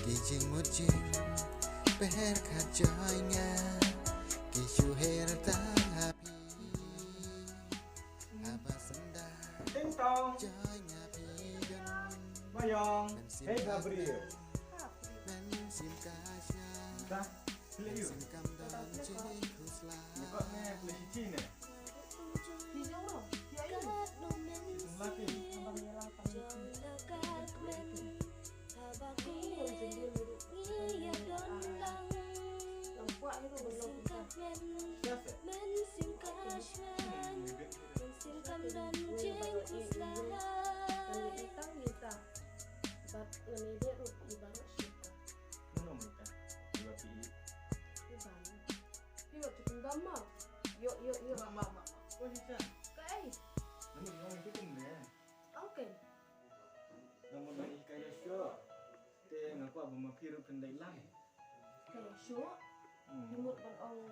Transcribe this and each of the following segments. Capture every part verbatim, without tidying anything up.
Jing mut jing pyrkhat jong nga, ki shu her tang ha phi. Haba senda Ding dong. Jong nga phi don. Mayong. Hey, Gabriel. Ben sim ka sha. Dah. Sila you. Sim kam don jing khusla. Ni kot ne, boleh cuci ne. Di jong lo. Di ayu. Itu lagi. Abang ni lang pang. Nampak ni tu belum. Siapa? Ngan ïa leh ruh i Bang Rashid. Mano mita? Iba pi i. I Bang. Iba tu pun dama. Yo, yo, yo. Mak, mak, mak. Ko ni sa. Kai. Nama ngong itu pun ne. Oke. Nama ngong i kaya syo. Te nga kwah ba ma phi ruh phin dei lang. Ka ïa shuh. Hmm. Phi mut ban ong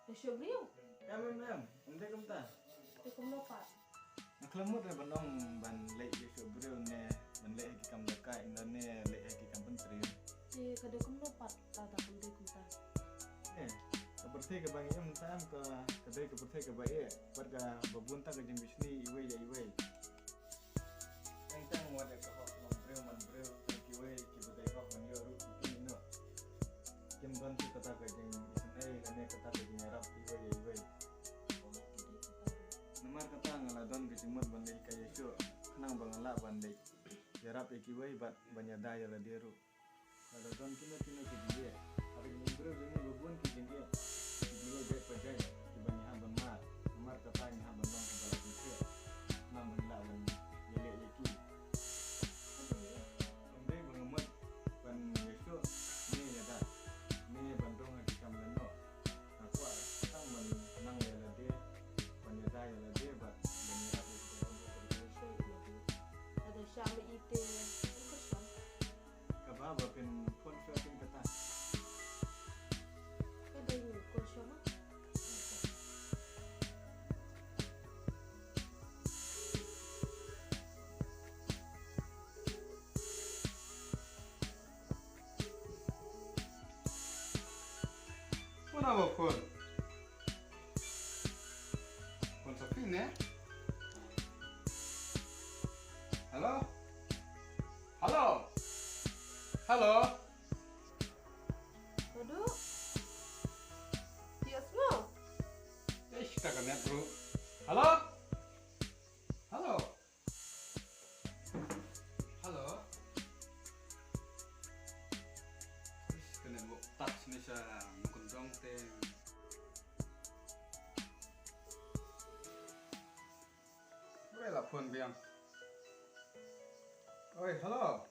ïa shuh briew. Em, em, em. Ym dei kumta. Te kumno pat? Nga khlem mut re ban ong ban leh ïa shuh briew ne ban leh ha ki kam da ka ynda ne leh ha ki kam pyntriew. Te ka dei kumno pat lada kam dei kumta? Eh, ka pyrthei kaba ngi im mynta em ka, ka dei ka pyrthei kaba eh bad kaba bun ta ka jingbishni iwei ïa iwei. Teng teng wat ïa ka hok long briew man briew, tang kiwei kiba dei hok ban ïoh ruh ki ïoh noh. Kim don shuh kata ka jingisynei lane kata ka jingïarap iwei ïa iwei. Namar kata nga la don ka jingmut ban leh ïa ka ïa shuh khnang ba nga lah ban leh ïarap ïa kiwei bad ban ïada ïa lade ruh. Lada don kino kino ki jingeh, ha ka jingim briew jong ngi ba bun ki jingeh, ki jingeh jait pa jait kiba ngi hap ban mad. Namar kata ngi hap ban long kaba la pynshai. Namar ngi lah ban ïaleh ïa ki. Ym dei ba nga mut ban ïa shuh ne ïada ne ban rung ha ki kam lehnoh. Nga kwah tang ban nang ïa lade, ban ïada ïa lade bad ban ïarap ïa ki. Lada shah ma i te, ym kyrshah. Kaba ba phin phone shuwa phin kata. Ka dei ngi call shuwa ma. Phone aba phone. Phone sa phi ne? Hello? Hello? Hello? Madu? Tias mo? Eish, ka ka net bro. Hello? Hello? Hello? Eish, ka net bro. Touch ni sa mukun dong te. Bre la phone biang. Oi, hello.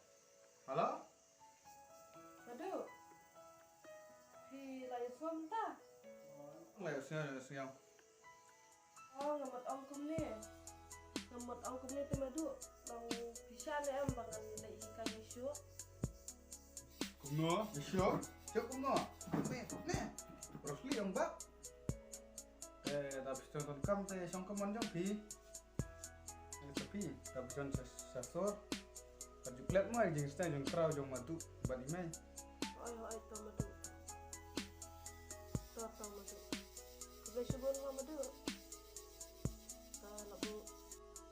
Hello? Madu. Phi la ïasngewbha? La ïasngewbha, la ïasngewbha. Oh, nga mut ong kumne. Nga mut ong kumne te Madu. Long phi shah ne em ba ngan leh hi ka ïa shuh. Kumno? Ïa shuh? Shuh kumno? Ne, ne. Rosli ong ba. Eh, da phi shong kam te shong kam man jong phi. Ïa ka phi, da phi shong sha, sha sor. Ka ju klet mo ai jingsteng jong kraw jong Madu bad i mei. Oi, oi, to Madu. To, to Madu. Khublei shibun mo Madu. Ka la bu.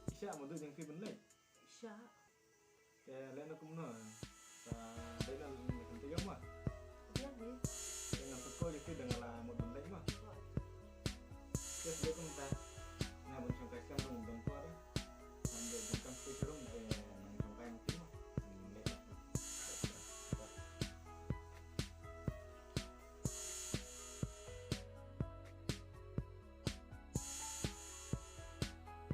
Isha Madu jong phi ban leh. Sha. Te leh na kumno? Sa dei na kumte ïa ma. Ïa ni. Te ngan sa call ïa phi da nga la mut